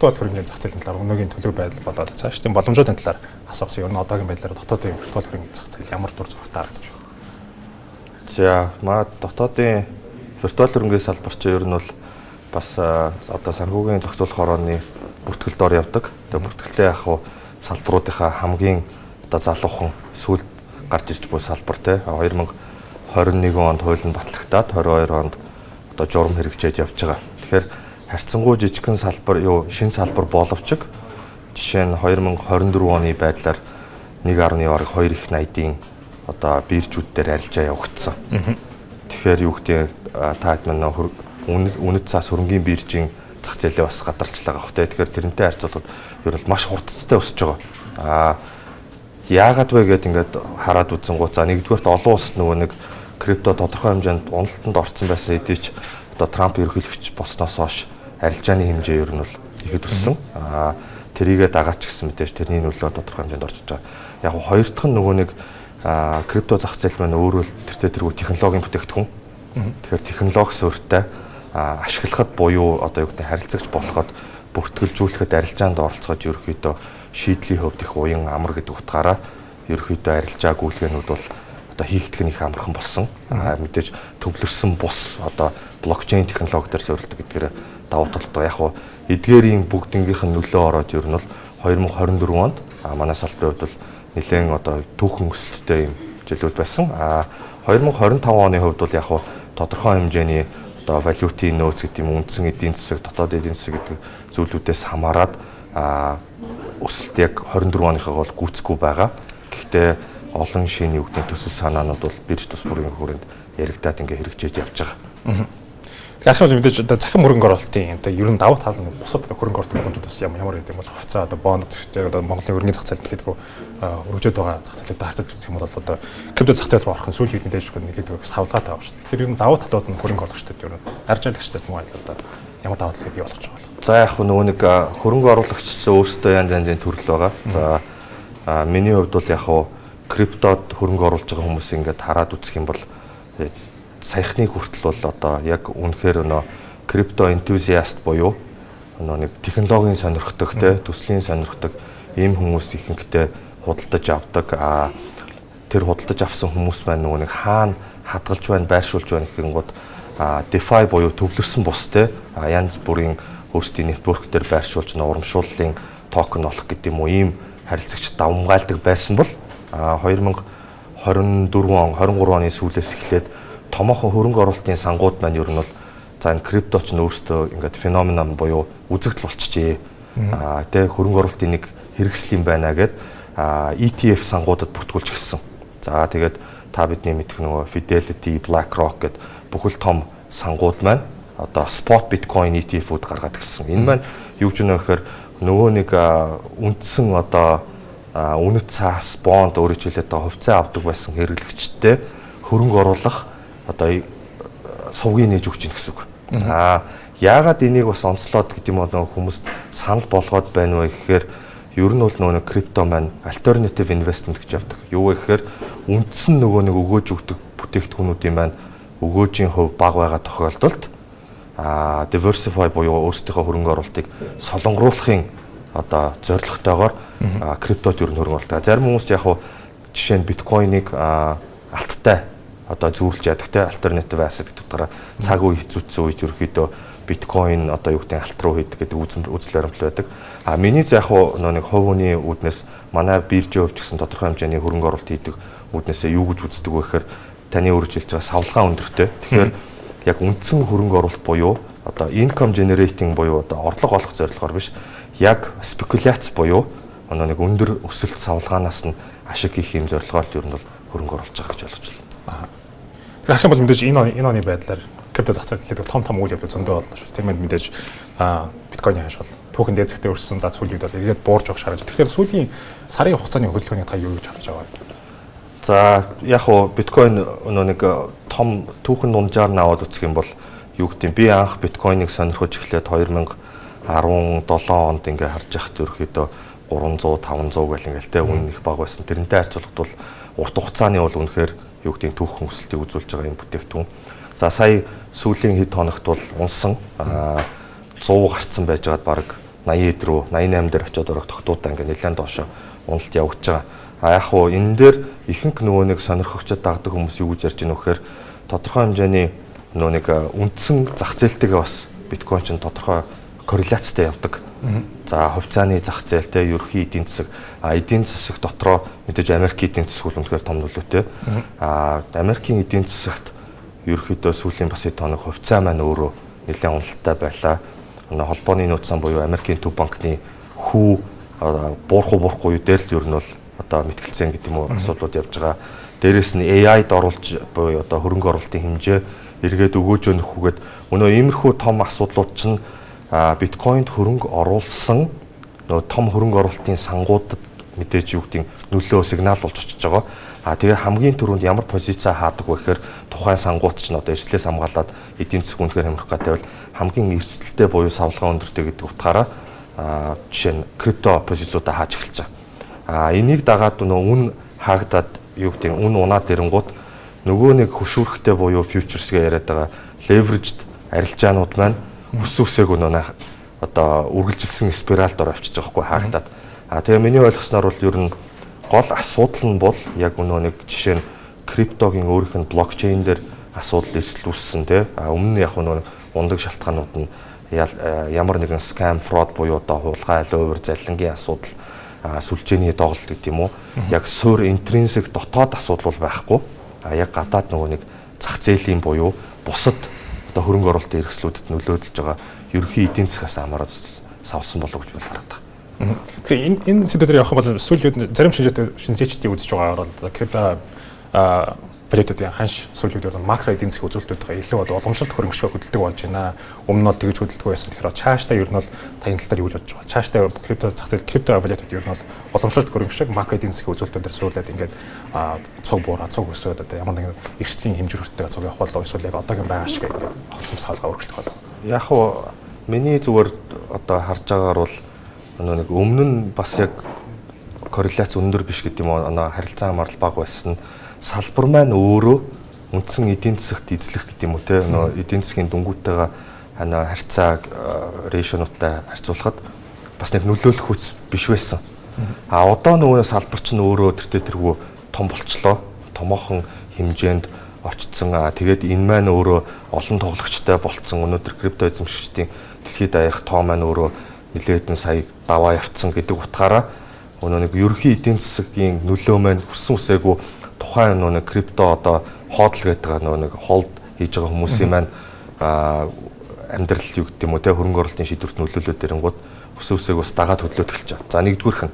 Виртуал хөрөнгөний зах зээлийн талаар, өнөөгийн төлөв байдал болоод цааш тийм боломжуудын талаар асуусан. Ер нь одоогийн байдлаар дотоодын виртуал хөрөнгөний зах зээл ямар дур зурагтай харагдаж байна? За, маа дотоодын виртуал хөрөнгөний салбар чинь ер нь бол бас одоо санхүүгийн зохицуулах хорооны бүртгэл дор явдаг. Тэгээ бүртгэлтэй яг хуу салбаруудынхаа хамгийн одоо залуухан, сүүлд гарч ирж буй салбар, те, 2021 онд хууль нь батлагдаад 22 онд одоо журам хэрэгжээд явж байгаа. Тэгэхээр харьцангуй жижигхэн салбар юу, шинэ салбар боловч жишээ нь 2024 оны байдлаар 1.2 их 80-ийн одоо биржүүд дээр арилжаа явагдсан. Тэгэхээр юу гэдэг, та хэд маань үнэт цаас хөрөнгийн биржийн зах зээлээ бас гадарчлаа гах те. Тэгэхээр тэрнтэй харьцуулахад ер нь маш хурдцтай өсөж байгаа. Яагаад вэ гэдээ ингээд хараад үзэнгуут, за, нэгдүгээрт олон улс нөгөө нэг крипто тодорхой хэмжээнд уналтанд орсон байсан хэдий ч одоо Трамп ерөнхийлөгч болсноос хойш арилжааны хэмжээ ер нь бол ихэд өссөн. Тэрийгэ дагаад ч гэсэн мэдээж тэрний нөлөө тодорхой хэмжээнд орж иж байгаа. Яг хоёр дахь нь нөгөө нэг крипто зах зээл маань өөрөө л тэртээ тэргүй технологийн бүтээгдэхүүн. Тэгэхээр технологи суурьтай, ашиглахад буюу одоо юу гэдэг, харилцагч болоход, бүртгэлжүүлэхэд, арилжаанд оролцоход ерөнхийдөө шийдлийн хувьд их уян амар гэдэг утгаараа ерөнхийдөө арилжаа гүйлгээнүүд бол одоо хийгдэх нь их амархан болсон. Мэдээж төвлөрсөн бус одоо блокчейн технологи дээр суурилдаг гэдгээр давуу талтай. Яг хуу эдгээрийн бүгднгийнх нь нөлөө ороод ер нь бол 2024 онд манай салбарын хувьд бол нэлээд одоо түүхэн өсөлттэй юм жилүүд байсан. 2025 оны хувьд бол яг хуу тодорхой хэмжээний одоо валютын нөөц гэдэг юм, үндсэн эдийн засаг, дотоод эдийн засаг гэдэг зүйлүүдээс хамаарат өсөлт яг 24 оныхоо бол гүйцэхгүй байгаа. Гэхдээ олон шинэ юу гэдэг, төсөл санаанууд бол бирж тус бүрийн хүрээнд яригадаад ингээ хэрэгжиж явж байгаа. Тэгэхээр бол мэдээж одоо цахим хөрөнгө оруулалтын одоо ер нь давуу тал нь, бусад одоо хөрөнгө оруулалт боломжууд бас ямар ямар гэдэг юм бол хувьцаа, одоо бонд, одоо Монголын хөрөнгөний зах зээл нэлээдгүй өргөжөөд байгаа зах зээлүүд харьцаж үзэх юм бол одоо крипто зах зээл рүү орох нь сүүлийн үед мэдээж нэлээдгүй савлгаатай байгаа шүү дээ. Тэгэхээр ер нь давуу талууд нь хөрөнгө оруулагчдад, ер нь арилжаалагчдад мөн адил одоо ямар давуу талыг бий болгож байгаа вэ? За, яг нөгөө нэг хөрөнгө оруулагч чинь өөрсдөө янз янзын төрөл байгаа. За, миний хувьд бол яг хуу криптод хөрөнгө оруулж байгаа хүмүүс ингээд хараад үзэх юм бол саяхны хүртэл бол одоо яг үнэхээр нөө крипто enthusiast буюу нөө нэг технологийн сонирхдаг, те, төслийн сонирхдаг ийм хүмүүс ихэнхдээ худалдаж авдаг. Тэр худалдаж авсан хүмүүс маань нөгөө нэг хаана хадгалж байна, байршуулж байна гэхэнгууд DeFi буюу төвлөрсөн бус, те, янз бүрийн өөрсдийн network дээр байршуулж нөө урамшууллын токен олох гэдэг юм уу, ийм харилцагч давамгайлдаг байсан бол 2024 он, 23 оны сүүлээс эхлээд томоохон хөрөнгө оруулалтын сангууд маань ер нь бол за, энэ крипто ч өөрсдөө ингээд phenomenon буюу үзэгдэл болчихжээ. Тэ, хөрөнгө оруулалтын нэг хэрэгсэл юм байна гэд ETF сангуудад бүртгүүлж эхэлсэн. За, тэгээд та бидний мэдэх нөгөө Fidelity, BlackRock гэд бүхэл том сангууд маань одоо spot Bitcoin ETF-үүд гаргаад ирсэн. Энэ маань юу гэж нөө гэхээр нөгөө нэг үндсэн одоо үнэт цаас, бонд, өөрөөр хэлээд хувьцаа авдаг байсан хэрэглэгчтэй хөрөнгө оруулах одоо сувгийн нээж өгч ийн гэсэн үг. Яагаад энийг бас онцлоод гэдэг юм уу, хүмүүст санал болгоод байна вэ гэхээр ер нь бол нөгөө нэг крипто маань alternative investment гэж явдаг. Юу вэ гэхээр үндсэн нөгөө нэг өгөөж өгдөг бүтээгдэхүүнүүдийн маань өгөөжийн хувь бага байгаа тохиолдолд diversify буюу өөрсдийнхөө хөрөнгө оруулалтыг солонгоруулахын одоо зорилготойгоор криптод ер нь хөрөнгө оруулалт. Зарим хүмүүс яг хуу жишээ нь биткойныг алттай одоо зүүрлж яадаг, те, alternative asset гэдэг утгаараа цаг үе хэцүүцсэн үед ерөөхдөө биткойн одоо юу гэдэг, алт руу хийдэг гэдэг үзэл баримтлал байдаг. Миний за яг хуу нэг хувь хүний үүднээс, манай биржийн хувьд гэсэн тодорхой хэмжээний хөрөнгө оруулалт хийдэг үүднээсээ юу гэж үздэг вэ гэхээр таны өөрөөр хэлж байгаа савлгаа өндөртэй. Тэгэхээр яг үндсэн хөрөнгө оруулалт буюу одоо income generating буюу одоо орлого олох зорилгоор биш, яг спекуляц буюу одоо нэг өндөр өсөлт савлгаанаас нь ашиг хийх юм зорилгоор л ер нь бол хөрөнгө оруулж байгаа гэж ойлгож байна. Тэгэхээр харах юм бол мэдээж энэ оны байдлаар крипто зах зээл нэлээд том том үйл явдал зөндөө боллоо шүү. Тэр мэд мэдээж биткойны ханш бол түүхэн дээд зэгтээ өрсөн, за, сүүлийн үед бол эргээд буурж явах шаардлага. Тэгэхээр сүүлийн сарын хугацааны хөдөлгөөнийг та юу гэж харж байгаа вэ? За, яг уу биткойн нөө нэг том түүхэн дунджаар нь аваад үзэх юм бол юу гэдэг, би анх биткойныг сонирхож эхлээд 2017 онд ингээ харж байхад ерөөхдөө 300, 500 гэл ингээл, те, үнэ их бага байсан. Тэрнтэй харьцуулахад бол урт хугацааны бол үнэхээр юу гэдэг, түүхэн өсөлтийг үзүүлж байгаа юм бүтээгдэхүүн. За, сая сүүлийн хэд хоногт бол унсан, 100 гарцсан байжгаад баг 80 рүү, 88 дээр очиод орох тогтуудаа ингээд нэлээд доошо уналт явагдаж байгаа. А яг хуу энэ дээр ихэнх нөгөө нэг сонирхогчид, дагдаг хүмүүс юу гэж ярьж байна вэ гэхээр тодорхой хэмжээний нөгөө нэг үндсэн зах зээлтэйгээ бас биткойн чинь тодорхой корреляцтай явдаг. За, хувьцааны зах зээл те, ерөнхий эдийн засаг, а эдийн засаг дотроо мэдээж Америкийн эдийн засаг бол үнэхээр том нөлөөтэй. А Америкийн эдийн засагт ерөнхийдөө сүүлийн бас хэд хоног хувьцаа маань өөрөө нэлээд уналттай байлаа. Холбооны нөөц сан буюу Америкийн төв банкны хүү буурах уу, буурахгүй юу дээр л ер нь бол одоо мэтгэлцэн гэдэг юм уу, асуудлууд явж байгаа. Дээрээс нь AI-д оруулж буюу одоо хөрөнгө оруулалтын хэмжээ эргээд өгөөжөө нөхөгээд өнөө иймэрхүү том асуудлууд чинь биткойнд хөрөнгө оруулсан нөгөө том хөрөнгө оруулалтын сангуудад мэдээж юу гэдгийг нөлөө сигнал болж очиж байгаа. А тэгээ хамгийн түрүүнд ямар позицаа хаадаг вэ гэхээр тухайн сангууд чинь одоо эрсдлээс хамгаалаад эдийн засаг үнэхээр хямрах гэдэг бол хамгийн эрсдэлтэй буюу савлгаа өндөртэй гэдэг утгаараа жишээ нь крипто позициудаа хааж эхэлж байгаа. А энийг дагаад нөө үн хаагдаад, юу гэдэг, үн унаад ирэнгүүт нөгөө нэг хөшүүрхтэй буюу futures гээ яриад байгаа leveraged арилжаанууд маань хүссэн үсээгүй нөө одоо үргэлжилсэн спираль дор авчиж байгаа хгүй, хаагдаад. А тэгээ миний ойлгосноор бол ер нь гол асуудал нь бол яг өнөө нэг жишээ нь криптогийн өөрийнх нь блокчейн дээр асуудал, эрсдэл үүссэн тий. А өмнө нь яг нөө ундаг шалтгаанууд нь ямар нэгэн scam, fraud буюу одоо хулгай, аль уур заллингийн асуудал, сүлжээний доголдол гэдэг юм уу. Яг суурь intrinsic дотоод асуудал бол байхгүй. А яг гадаад нөгөө нэг зах зээлийн буюу бусад одоо хөрөнгө оруулалтын эрхслүүдэд нөлөөлж байгаа ерөнхий эдийн засгаас хамаарат савсан болов гэж би хараад байгаа. Тэгэхээр энэ сэдвээр явах юм бол сүүлийн үед зарим шинжээчдийн үзэж байгаагаар бол крипто валютуудын ханш сүүлийн үед макро эдийн засгийн үзүүлэлтүүдээ илүү одоо уламжлалт хөрөнгөшгөө хөдөлдөг болж байна. Өмнө нь бол тэгж хөдөлдөг байсан. Тэгэхээр цаашдаа ер нь бол та энэ тал дээр юу гэж бодож байгаа? Цаашдаа крипто зах зээл, крипто валютууд ер нь бол уламжлалт хөрөнгөшөг макро эдийн засгийн үзүүлэлтүүдээр суулаад ингээд цуг буураа, цуг өсөөд одоо ямар нэгэн эрсдлийн хэмжүүр хүртэл цуг явах болов, эсвэл яг одоогийн байгаа шиг ингээд огцом савлгаа үргэлжлэх болов? Яг уу миний зүгээр одоо харж байгаагаар бол нэг өмнө нь бас яг корреляц өндөр биш гэдэг юм уу, харилцан хамаарал бага байсан. Салбар маань өөрөө үндсэн эдийн засагт эзлэх гэдэг юм уу те, нөө эдийн засгийн дүнгуүтэйгээ хана харьцаа ratio нуудтай харьцуулахад бас нэг нөлөөлөх хүч биш байсан. А одоо нөгөө салбар чинь өөрөө тэртээ тэргүй том болчлоо. Томоохон хэмжээнд очсон. Тэгээд энэ маань өөрөө олон тоглогчтой болцсон. Өнөөдөр крипто эзэмшигчдийн дэлхийд даяарх тоо маань өөрөө нэлээдэн сая даваа явцсан гэдэг утгаараа өнөө нэг ерөнхий эдийн засгийн нөлөө маань хүссэн үсээгүй тухайн нөө нэг крипто одоо hodl гэдэг байгаа нөө нэг hold хийж байгаа хүмүүсийн маань амьдрал юу гэдэг юм уу те, хөрөнгө оруулалтын шийдвэрт нөлөөлөөд ирэнгүүт хүссэн үсээг бас дагаад хөдлөөд эхэлж байгаа. За, нэгдүгээрх нь.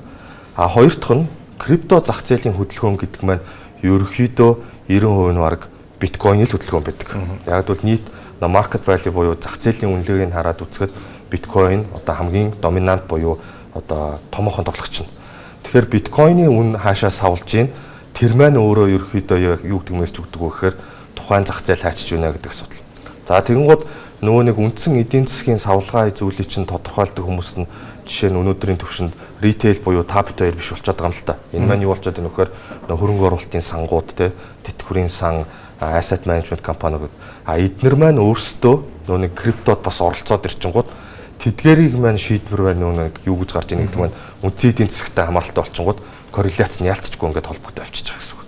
А хоёр дахь нь крипто зах зээлийн хөдөлгөөн гэдэг маань ерөнхийдөө 90% нь бараг биткойн л хөдөлгөөн байдаг. Яг бол нийт market value буюу зах зээлийн үнэлгээг нь хараад үзэхэд биткойн одоо хамгийн dominant буюу одоо томоохон тоглогч нь. Тэгэхээр биткойны үн хаашаа савлж гин, тэр маань өөрөө ерөнхийдөө юу гэдэг мессеж өгдөг вэ гэхээр тухайн зах зээл хаачиж байна гэдэг асуудал. За, тэгэнгүүт нөгөө нэг үндсэн эдийн засгийн савлгаа зүйлийг чинь тодорхойлдог хүмүүс нь жишээ нь өнөөдрийн төвшөнд retail буюу та бит хоёр биш болчиход байгаа юм л та. Энэ маань юу болчиход байна вэхээр нөх хөрөнгө оруулалтын сангууд те, тэтгэврийн сан, asset management компаниуд, а эднэр маань өөрсдөө нөгөө нэг криптод бас оролцоод ирчингууд тэдгэрийг маань шийдвэр байна, нөгөө нэг юу гэж гарч ийн гэдэг маань үндсэн эдийн засагтай хамааралтай болчингууд корреляц нь яалтчгүй ингээд холбогдоо авчиж байгаа гэсэн үг.